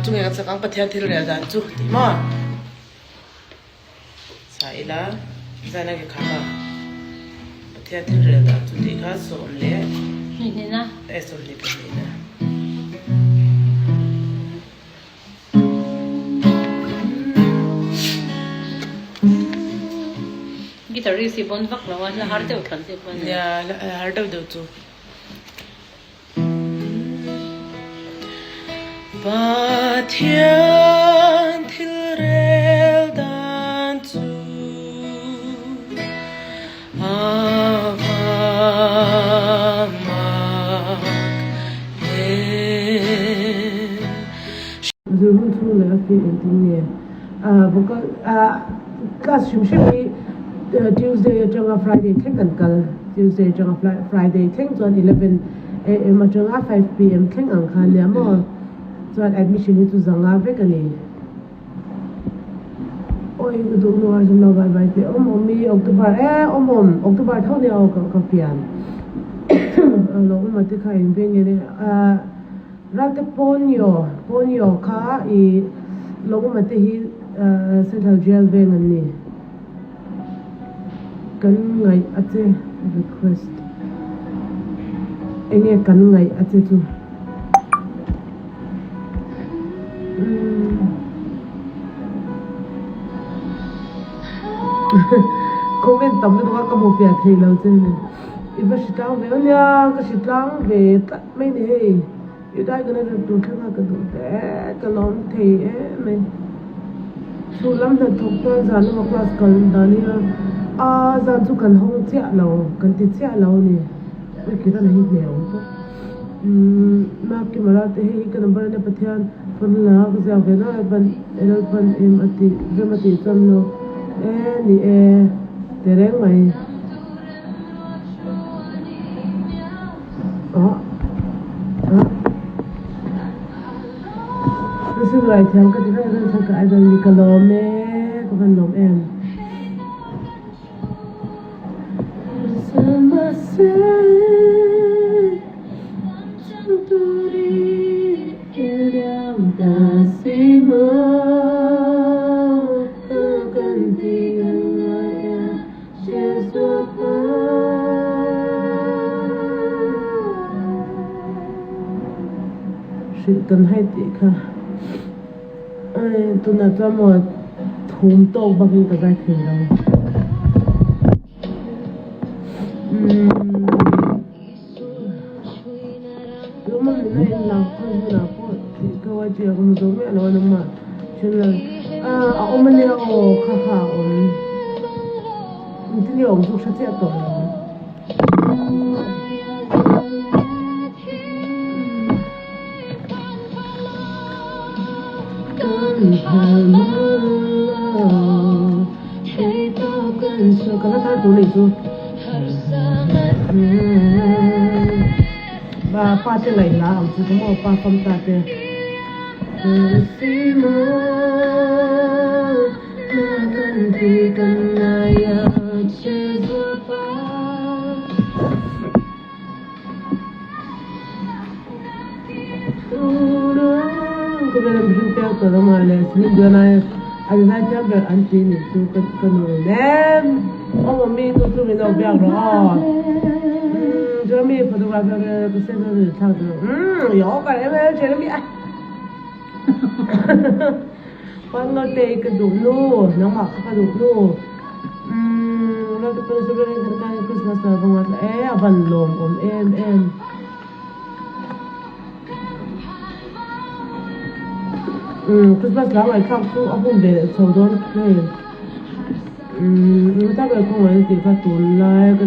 Chu nge kan sak ang Pathian thil rel dan chu tih maw? Sa ila zan a ke kham a Pathian thil rel dan chu tih kha sawm leh Hnihna. Eh 22 na. Guitarist hi bon vak lo a, la har deuh thlan te pawh a ni. Nia, la har deuh deuh chu. Pathian thil rel dan chu a va mak em. Zir hun chhung leh a fee engtin nge vocal class hrim hrim hi Tuesday atanga Friday thleng kan kal Tuesday atanga Friday thleng chuan 11am atanga 5pm thleng ang kha nia maw chuan admission hi chu zanga vek a ni. Awi ka duh hnu ah chuan lo vai vai teh awm awm i October e awm awm October tho nia aw ka pian a lo awm a te kha eng veng nge ne ah Ralte Ponyo Ponyo kha i lo awm a te hi Central Jail veng an ni kan ngaih a che request enge kan ngaih a che chu. Comment tam lutuk a ka hmu fiah thei lo che ni. I va hri tlang ve ania ka hri tlang ve tlat mai ni hei. I dai ka la rep tur thleng a ka duh te ka lawm thei em mai. Chhun lam hna thawk chuan zan lama class kal dan hi a zan chu kan hawng chiah lo kan ti chiah lo a ni. Kira na hi hne awm tawp. Maki Mara te hei hi ka number ania Pathian phone la ka ziak ve nual a ban Lalpan em a tih rem a tih chuan lo e ni e ti reng mai ah ah Mission rai thiam ka ti reng reng chuan ka idol ni ka lawm e ka van lawm em. Hrilh kan hai tih kha tunah chuan maw thum tawk bakin ka zai thei lo. A awm ania aw kha kha a awm engtin nge a awm chu ka hre chiah tawh lo. Ka la thar tur nei chu pa te ngaih la ang chu ka maw pa fam ta te Khawvel a mihring piang tawh lo mah le Celine Dion ai an zaithiam ber an ti nih chu ka ka nu in em awm awm mi nu chu min lo biak rawh aw umm Jeremy photographer ka send a ri thlak duh umm i awk a em em Jeremy a Pangnawte i ka duh nu nangmah kha ka duh nu umm Christmas la vang a e a van lawm awm em em. Umm Christmas la ngaihthlak chu a hun ve leh chho dawn hei umm ta ber khawngaih na tih kha tunlai ka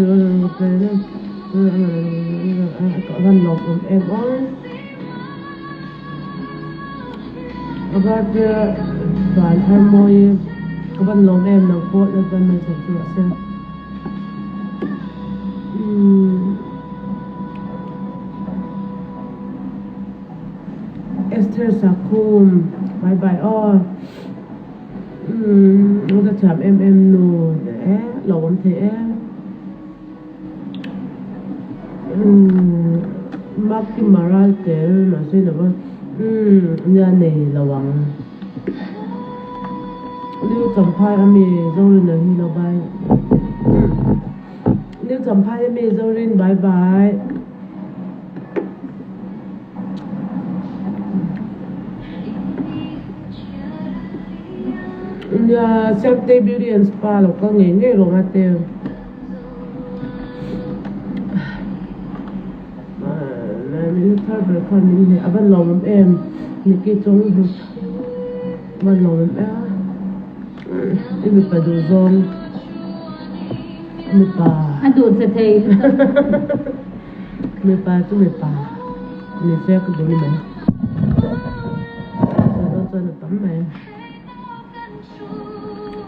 a van lawm awm em aw. A var te van thar mawi ka van lawm em nang pawh Lalpan malsawm chu rawh se. Umm Esther Sakhum bye bye aw umm ka thiam em em nu e lo awm thei em. Umm Maki Maral tel mahse lo va. Umm nia nei lo ang. New Champhai ami Zorin a hi lo bye. Umm New Champhai ami Zorin bye bye. Nia Siamtei Beauty and Spa lo kal ngei ngei rawh mate. Min thar ber khan min hneh a van lawmawm em Nikki chung hlut a van lawmawm em i mipa duh zawng mipa a duh che thei mipa chu mipa ni se ka duh ni mai sawi chuan a tam mai.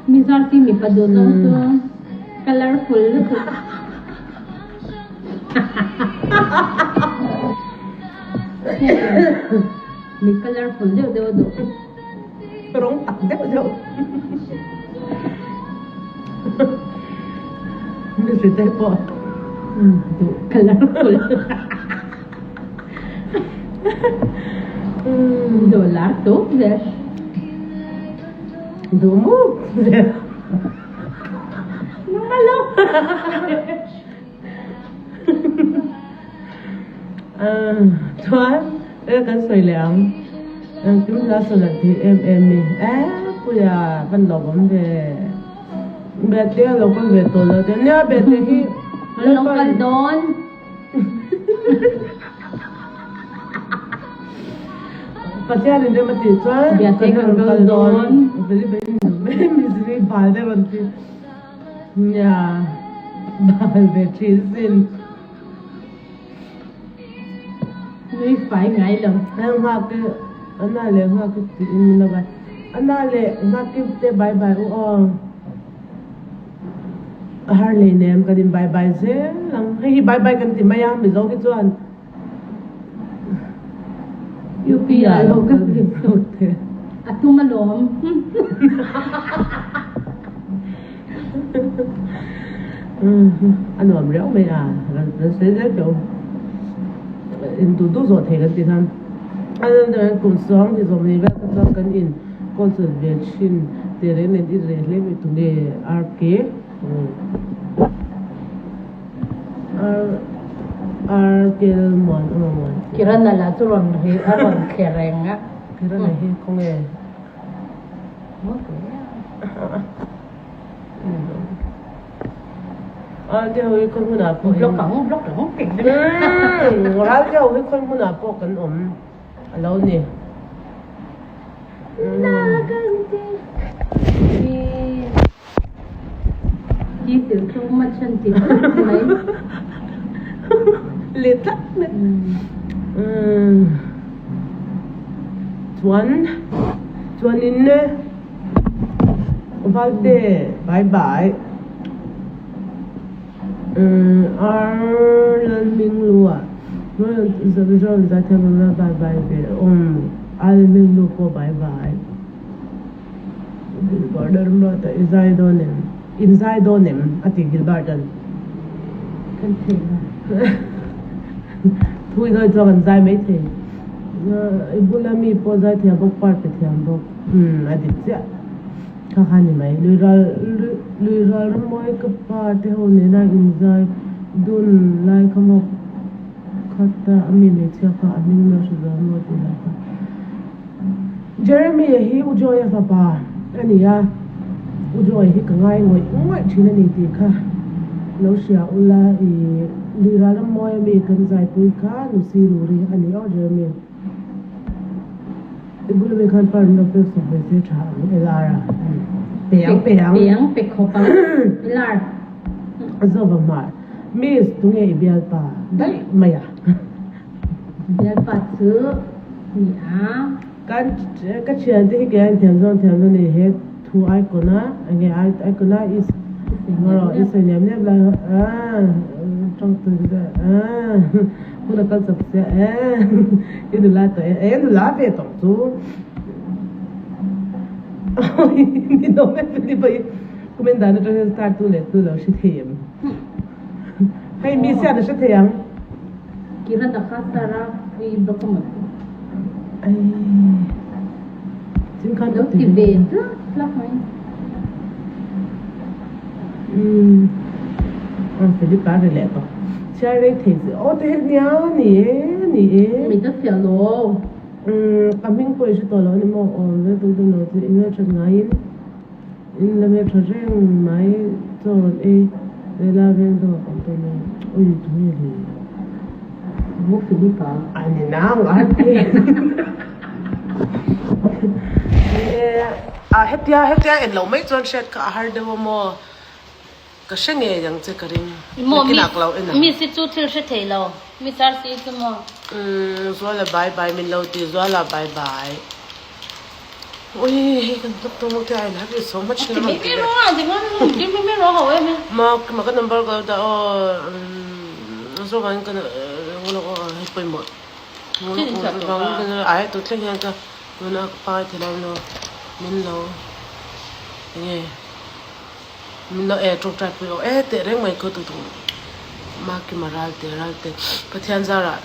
Mizar hi mipa duh zawng chu colourful lutuk. Mi colourful deuh deuh a duh. Rawng tak deuh deuh. Mi hri te pawh duh colourful. Duh lar tuk zel. Duh muk zel. Nangmah lo. Chuan e kan sawi leh ang. Engkim hla sawi lah thei em em i. E puia van lo awm ve. Bete a lo kal ve tawh lo te. Nia bete hi. An lo kal dawn. Pathian in rem a tih chuan Biate kan kal dawn. Veli veli mizri bal te rawn ti. Nia bal ve thin sin. Nui fai ngai lo. Heng nghak hi Anna leh nghak hi tiin min lo vai. Anna leh nghak hi te bye bye u aw. A har hlei nem kan in bye bye zel ang. Hei hi bye bye kan ti mai a Mizo hi chuan. UP ah lo kal A tum alawm. A nuam riau mai a kan sawi zel teh u. In duh duh zawh thei kan ti khan. A kum suang ti zawm nei vel kha chuan kan in call chawlh ve thin tih reng nen i reh hle mai tunge RK RK Muan emaw Muan. Kirana lah chu rawn ri a rawn thle reng a. Kirana hi khawnge? Ral te ho hi khawi hmunah pawh Block ang block ang Ral te ho hi khawi hmunah pawh kan awm a lo ni. Leh tlat mai. Chuan chuanin Valte bye bye. Ar Lalhminghlua Bye bye ve Ar Lalhminghlua pawh bye bye. Gilbert a ruat a, i zai dawn em? In zai dawn em? a ti Gilbert an. Kan thei lo. Thu i dawn chuan kan zai mai thei. I bula mi pawh zai thiam bawk, part pe thiam bawk. Umm a dik chiah. Kha kha ni mai. Lui ral lui ral ramawi ka pa te ho nena in zai dun lai kha maw khata a mi hmeichhia kha a hming lo hre zo maw tih lai kha. Jeremy hi U Joy-a fapa a ni a, U Joy hi ka ngai ngawih ngawih thin a ni tih kha lo hria ula, i Luira Rammawi ami kan zaipui kha Nusi Luri a ni aw Jeremy. I bula mi khan par an lo pek sak ve se tha ang LR a pe ang pe ang. Pe ang pe khawp ang LR. A zawk ang hmar. Miss tunge i bialpa daih mai a. Bialpa chu ni a. Kan ka thian te hi kei an thiam zawng thiam zawng ni he thu icon a enge icon a is rawh i sawi nem nem lai a tawng tu te a hun a kal chak sia e i nula tawh e e nula ve tawh chu ni dawm em ni pawh i comment dan atang hian star tu leh tu lo hre thei em hei mi sian a hre thei ang. Kiran a kha star a i block a maw? Ai chin khan Lo ti ve tlak tlak mai. Umm Philip-a ri leh tawh. Chhiar rei thei chi aw te nia ni e ni e. Mit a fiah lo. Umm ka hming pawh i hre tawh lo a ni maw aw ve tum tum lo chu i hmelthat ngaiin in la hmeltha reng mai chaw rawn ei vela veng deuh a awm tawh mai ui tunge le. Maw Philip-a? A ni nang a ti. Ni e a hetia hetia en loh mai chuan hriat kha a har deuh a maw. Ka hre ngei ang che ka ring. Maw Nakin ak lo en ang. Miss hi chu thil hre thei lo. Miss RC chu maw. Umm Zuala bye bye min lo ti Zuala bye bye. Ui hei kan tluk tawh maw te I love you so much Ti mai mai rawh a ti ngan ti mai mai rawh ho em e. Ma ma ka number ka lo dah aw umm zawng an ka hei pawimawh. Ai tu thleng hian ka tuna ka pa thei lo lo min lo enge. Min lo e tawngtai pui aw e teh reng mai khaw tutu Makima Ralte Ralte Pathian zarah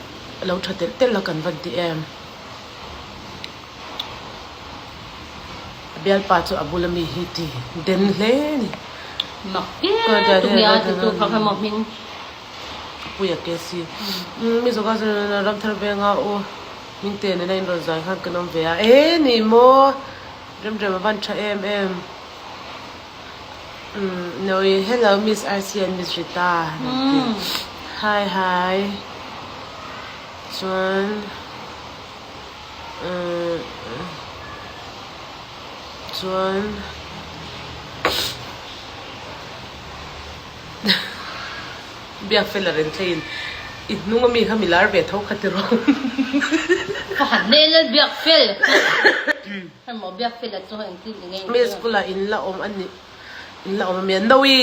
lo tha telh telh a kan van ti em. A bialpa chu a bula mi hi ti den hle a ni. Mak e tumia ti tu kha kha maw hming. Puia KC. Mi zawka chuan Ramthar venga u Hmingte nena in rawn zai khan kan awm ve a e ni maw Remrem a van tha em em. Noi hello miss RC and miss Rita hi hi chuan chuan biak fel a reng thleng in i hnung ami kha mi lar ve tho kha ti rawh ka han nei lal biak fel. Heng maw biak fel a chu engtin i ngei Mi school ah in la awm a ni in la awm a mi an Noe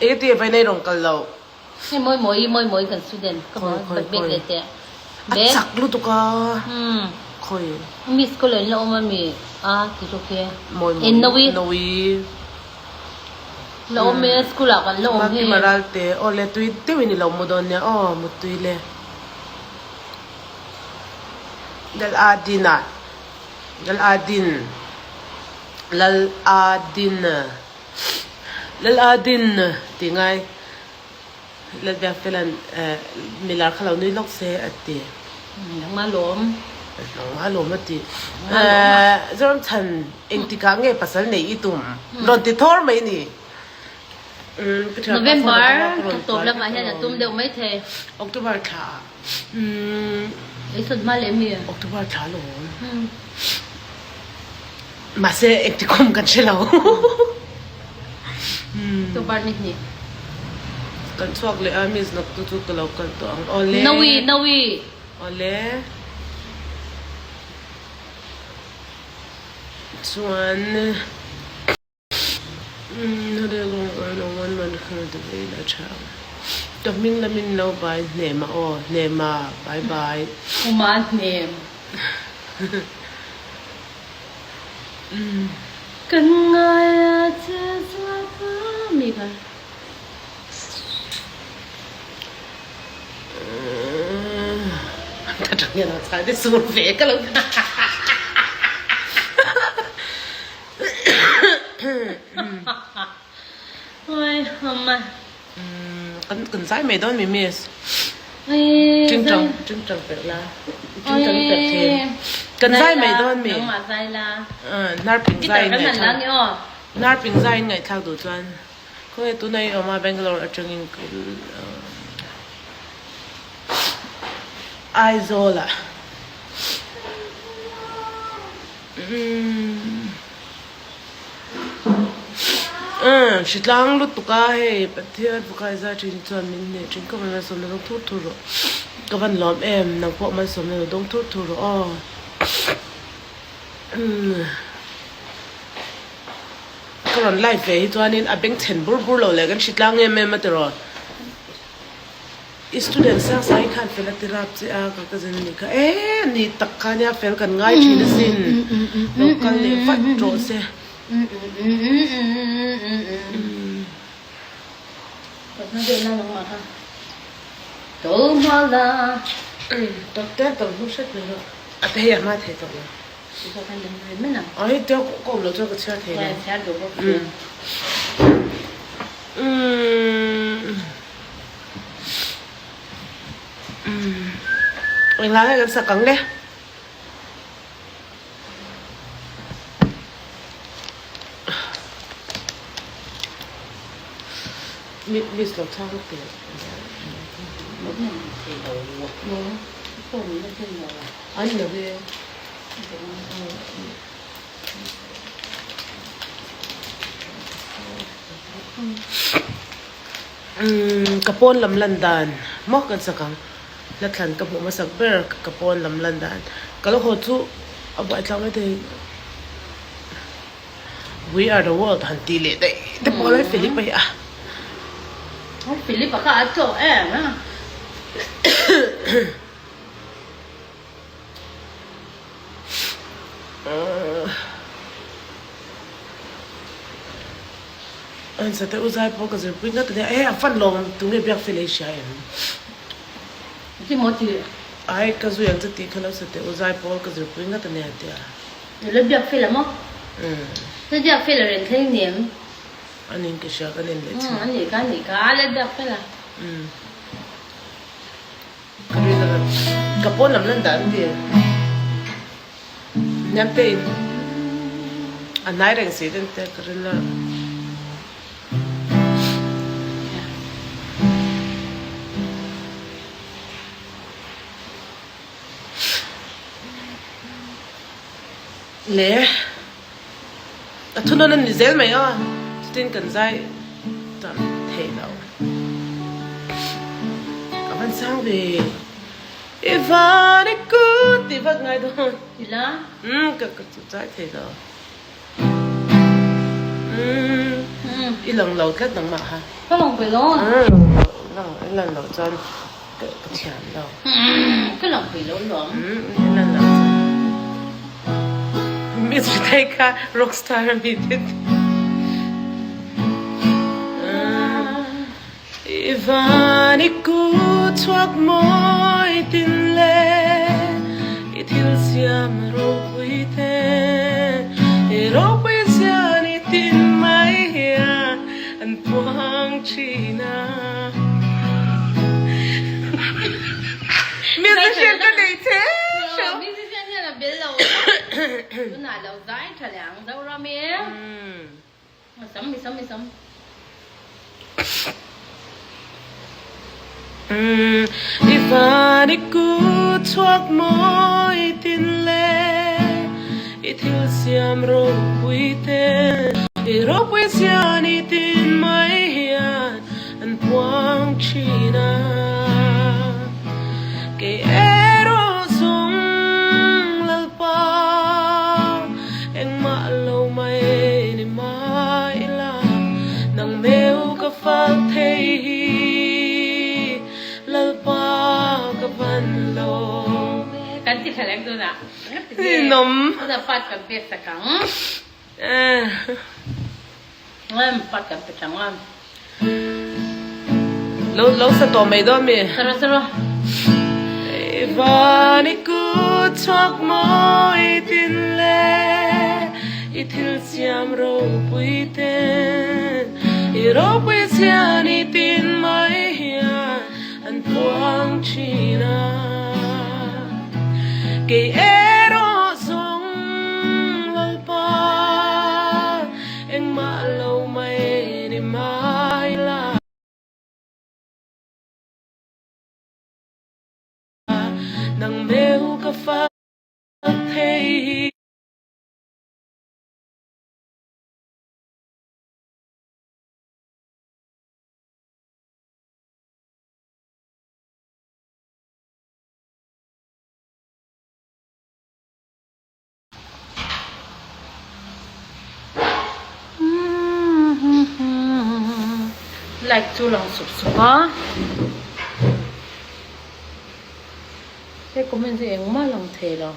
enge ti vai nei rawn kal lo. Hei mawi mawi mawi mawi kan student ka hmu a bag leh teh A chak lutuk a khawi. Mi school ah in la awm a mi a ti hluk hi Mawi mawi Noe Noe La awm e school ah kan la awm hi. Maki maral te aw le tui deuhin i lo mu dawn nia aw mutui le. Lal Adina Lal Adin Lal Adin Lal Adin tih ngai Lal Biakfela'n milar kha lo nui lawk se a ti. Nangmah lawm. Nangmah lawm a ti. Zoramchhan engtikah nge pasal nei i tum? Rawn ti thawr mai ni. November thla tawp lamah hian a tum deuh maithei. October thla ah. Ei sawt hma leh mi? October thla lo. Mahse engti kawm kan hre lo. October ni hnih. Kan chhuak leh a miss naktu chu ka lo kal tawh ang. Awle. Nawi nawi. Awle. Chuan. Ka hming lamin lo bai Hnema aw Hnema bye bye. Uma Hnem. Kan ngai a che zual kha mi kha. Ka tang hian a chhai te sur ve ka lo. Kan zai mai dawn mi miss. Tingtang tingtang perh la. Tingtang perh thin. Kan zai mai dawn mi. Hnar ping zai in ngaihthlak. Hnar ping zai in ngaihthlak duh chuan. Khawnge tuna i awm a Bangalore atangin Aizawl ah. Umm hritlang lutuk a hei Pathian Pakai zai thin chuan min hneh thin ka van malsawmna dawng thur thur rawh ka van lawm em nang pawh malsawmna lo dawng thur thur rawh aw umm ka rawn live ve hi chuanin a bengchhen bur bur lo leh kan hritlang em em a tiraw. I student sang sang hi khan fel a ti rap che a ka cousin a nih kha e ni tak kha nia fel kan ngai thin asin lo kal leh vat rawh se. Tak te tam hnu hret mai rawh. A te hei a hma thei tawh lo. A hei te ka awm loh chuan ka chhiar thei lo. Engla nge kan sak ang le? Miss lo chhang teh. An lo e. Ka pawn lam lan dan maw kan sak ang. Hla thlan ka hmuh hmasak ber ka pawn lam lan dan. Ka lo haw chu a buaithlak mai thei. We are the world han tih leh daih te pawh lai Philip a hi a. Philip a kha a tawh em a. An sate u zai pawh ka zirpui ngat a nia. He a fan lawm tunge biak fel ei hria em? Ti maw ti? Ai ka zui ang che tih kha lo sate u zai pawh ka zirpui ngat a nia tia. La biak fel a maw? La biak fel a reng thleng ni em? A ning ka hria ka nen leh chin. A nih kha a nih kha la biak fel a. Ka rin a ka pawn lam lan dan ti. Hniam te in a hnai reng si den te ka rin a. Le a thunawn a ni zel mai a chutin kan zai tam thei lo a van sang ve i van i ku tih vat ngai dawn ila umm ka ka chu zai thei lo umm i lang lo tlat nangmah ha ka lang ve lo umm i lang lo chuan Ka thiam lo. Ka lang pui lo luang. Lan lo chuan. Miss Ritei kha rockstar a mi tit. I van i ku chhuak mawi tin le i thil siam ropui te i ropui zian i tin mai hian an puang thin a. Musician ka nei che hreuh. Musician hian a bel lo tunah lo zai tha leh ang Zoram e. Sam mi sam mi sam. I van i ku chhuak mawi tin le i thil siam ropui te i ropui sian i tin mai hian an puang thin a kei erawh zawng Lalpa engmah lo mai ni mai ila nang meu ka fak thei hi Lalpa ka van lo. Kan ti thla lek dawn a. Ninawm. Tuna part kan pek sak ang. Em part kan pe tang a. Lo lo sa tawh mai dawn mi. Sa rawh sa rawh. I van i ku chhuak mawi tin le i thil siam ropui ten i ropui sian i tin mai hian an phuang thin a kei erawh zawng Lalpa engmah lo mai ni mai la. Nang meu ka fak thei. Light chu lang sup sup a he comment hi engmah lang thei lo.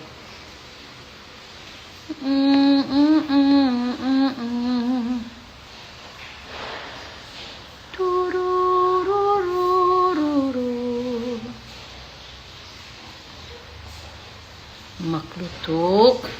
Mak lutuk.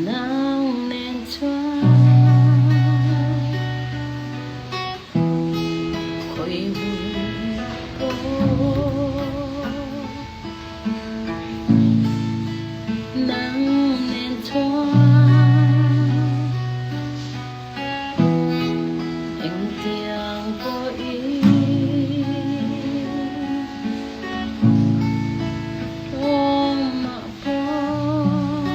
Nang nen chuan khawi hmun pawh Nang nen chuan Engtiang pawhin awmah pawh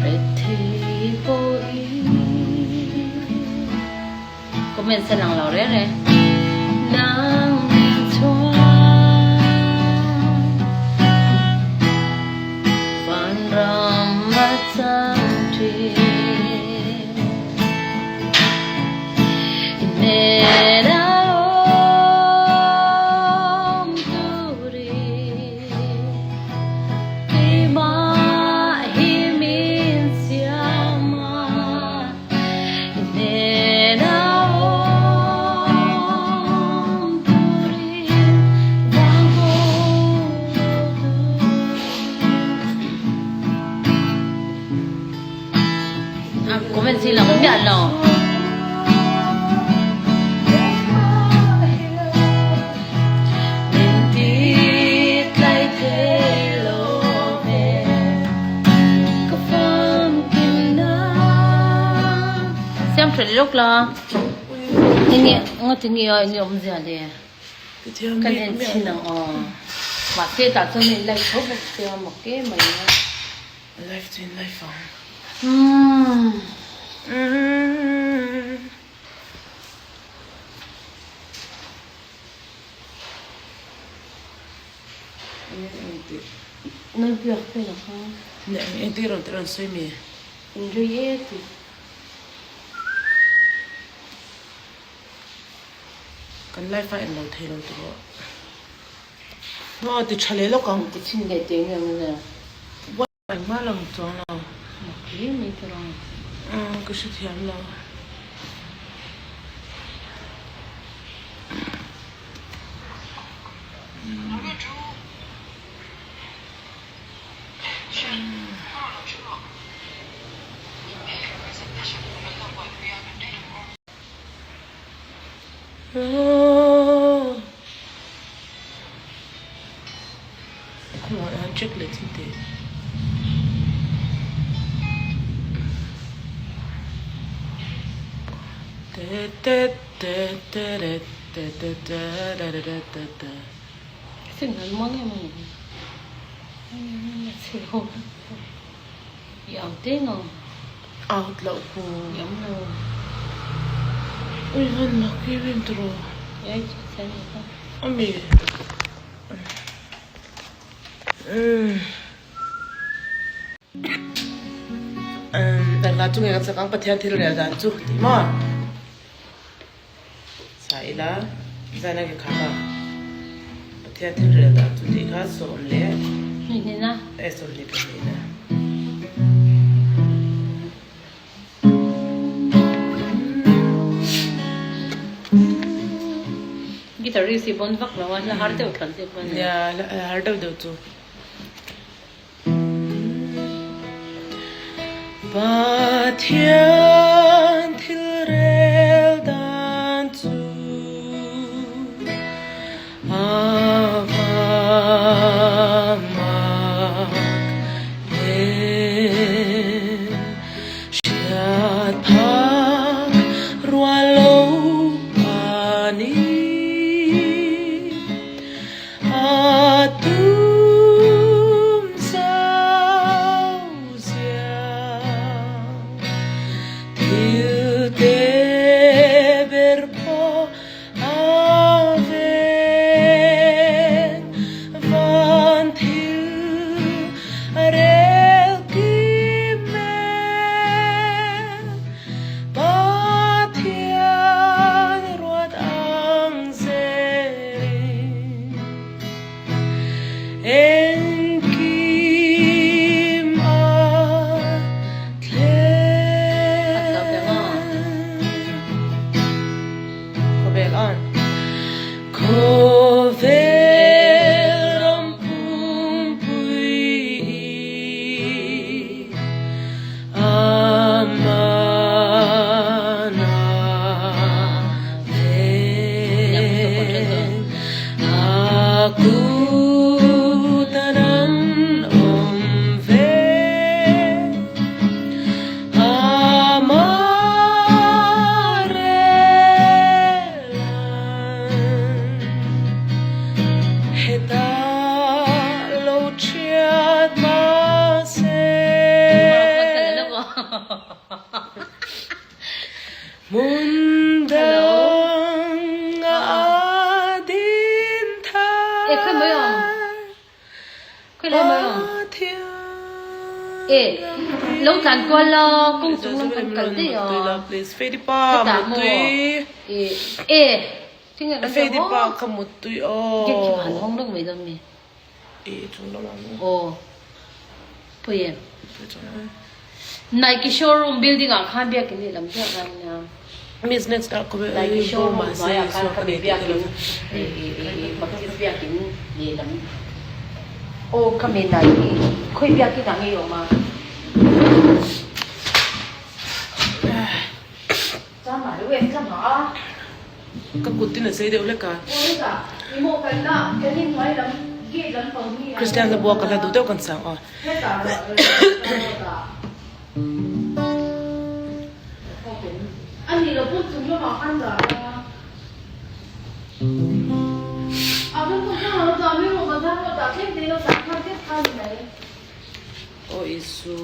Rethei pawhin Comment sen ang lo reh reh. Nang nen chuan Vanram a chang thin. I hnenah awm turin keimah hi min siam a. I hnenah awm turin vang haw lo tur. A comment si lang miah lo. Min ti tlai thei lo ve. Ka famkim na. Siam tha lawk la. Enge nga ti nge a enge awmzia le. Kan en chhin ang aw. Mahse tah chuan in like tho bawk sia mak em mai a. Life chu in life ang. Umm. Nang biak vel ang kha. Neh eng eng tih rawn tih rawn sawi mi? In rei e tih. Kan life a en lo thei lo tawh. Maw ti tha leh lawk ang. Ti chhin leh teh nge ang le. Engmah lang chuang lo. Mak hle mai tur ang. Umm ka hrethiam lo. Khawngah hian check leh thil teh. Signal muang em a ni. I au teng ang. Out loh ku. I awm lo. Ui han mak em em tawh. Ei chu sen kha. Ami. Engah chu nge ka chak ang Pathian thil rel dan chu tih maw? Sa ila zan a ke kham a Pathian thil rel dan chu tih kha sawm leh eh 22 na. Guitarist hi bon vak lo a, hla har deuh thlan te pawh a ni. Nia, hla har deuh deuh chu. Pathian thil rel dan chu a va mak em. Hriat phak rual lo a ni. A tum zau zia Hmun dang a din thar Pathian E lo tlan kual la kawng chung lam kan kal daih a Please Fedi pa hetah maw muttui e e tinge kan Fedi pa ka muttui aw gate khi han hawng reng mai dawn mi e chung lamah maw aw pawi em Nike showroom building ah khan biakin lehlam chiah khan nia. Miss next ah ka Nike showroom hnuaiah khan ka be biakin Baptist biakin lehlam aw ka me Nike khawi biakin ah ngei awm a. Chama deuh em chama a. Ka kut tin a sei deuh hlek a. Christian hla buak ka hla duh deuh kan sang aw. Aw Isu.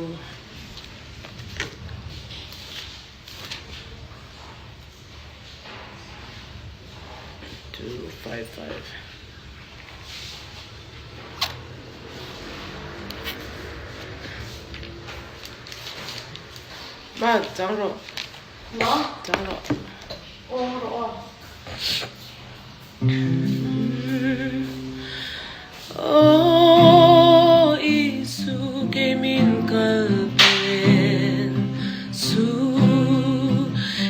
2 5 5 Ma, chang rawh. Ma? Chang rawh. Aw, rawh aw. Aw Isu kei min kal pen su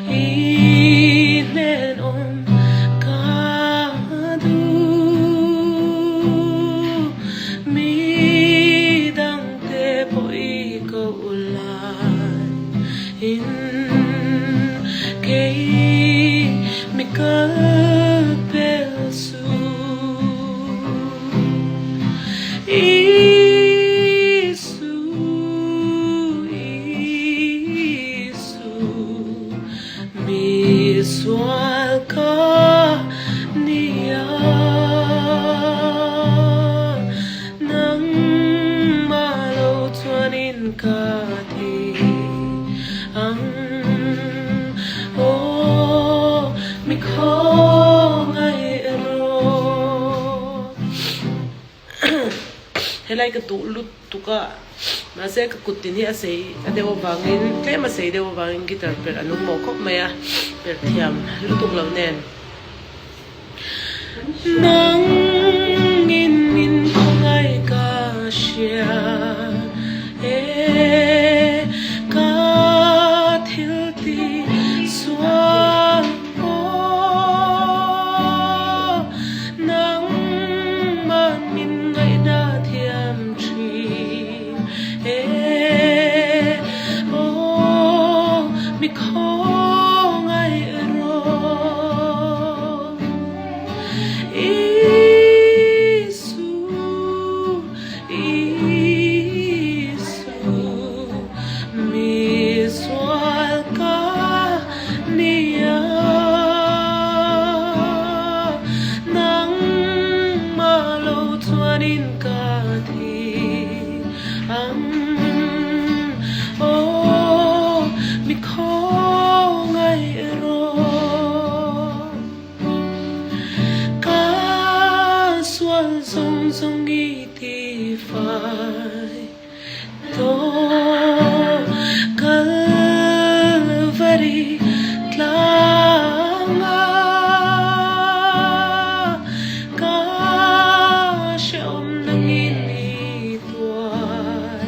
i hnen awm ka duh mi dangte pawh i koh lai in kei mi kal pel su. Isu, Isu, mi sual ka nia, nangmah lo chuanin ka thi ang, aw mi khawngaih rawh. Helai ka duh lut tuk a, mahse ka kut tin hi a sei a deuh avangin tlem a sei deuh avangin guitar perh a nung mawh khawp mai a, perh thiam lutuk lo nen. Nangin min khawngaih ka hria e, ka thil ti sual aw. Nangmah min ngaihna thiam thin e, aw mi khawngaih rawh. Isu, Isu, mi sual ka nia. Nangmah lo chuanin ka thi ang, aw mi khawngaih rawh. Ka sual zawng zawng i ti fai tawh Kalvari tlanga ka hrehawm nangin i tuar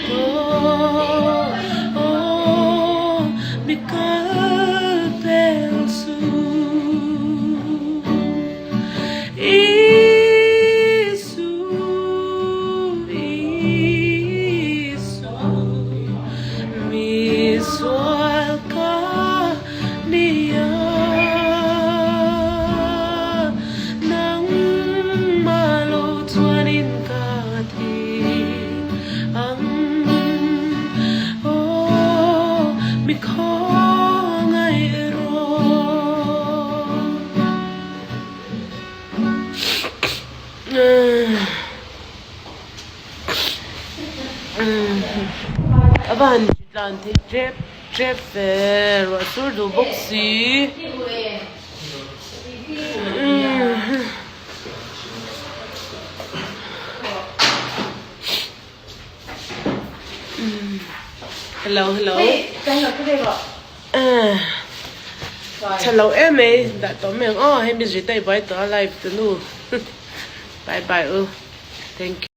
tawh aw mi kal pel chu Isu, Isu, mi sual ka nia, nangmah lo chuanin ka thi ang, aw mi khawngaih rawh. A va han tlan thei tep tep ve ruah sur duh bawk si. Hello hello. Tha lo em mai dah tawh mai ang aw hei mi zui taih buai tawh a live tu nu. Bye bye u. Thank you.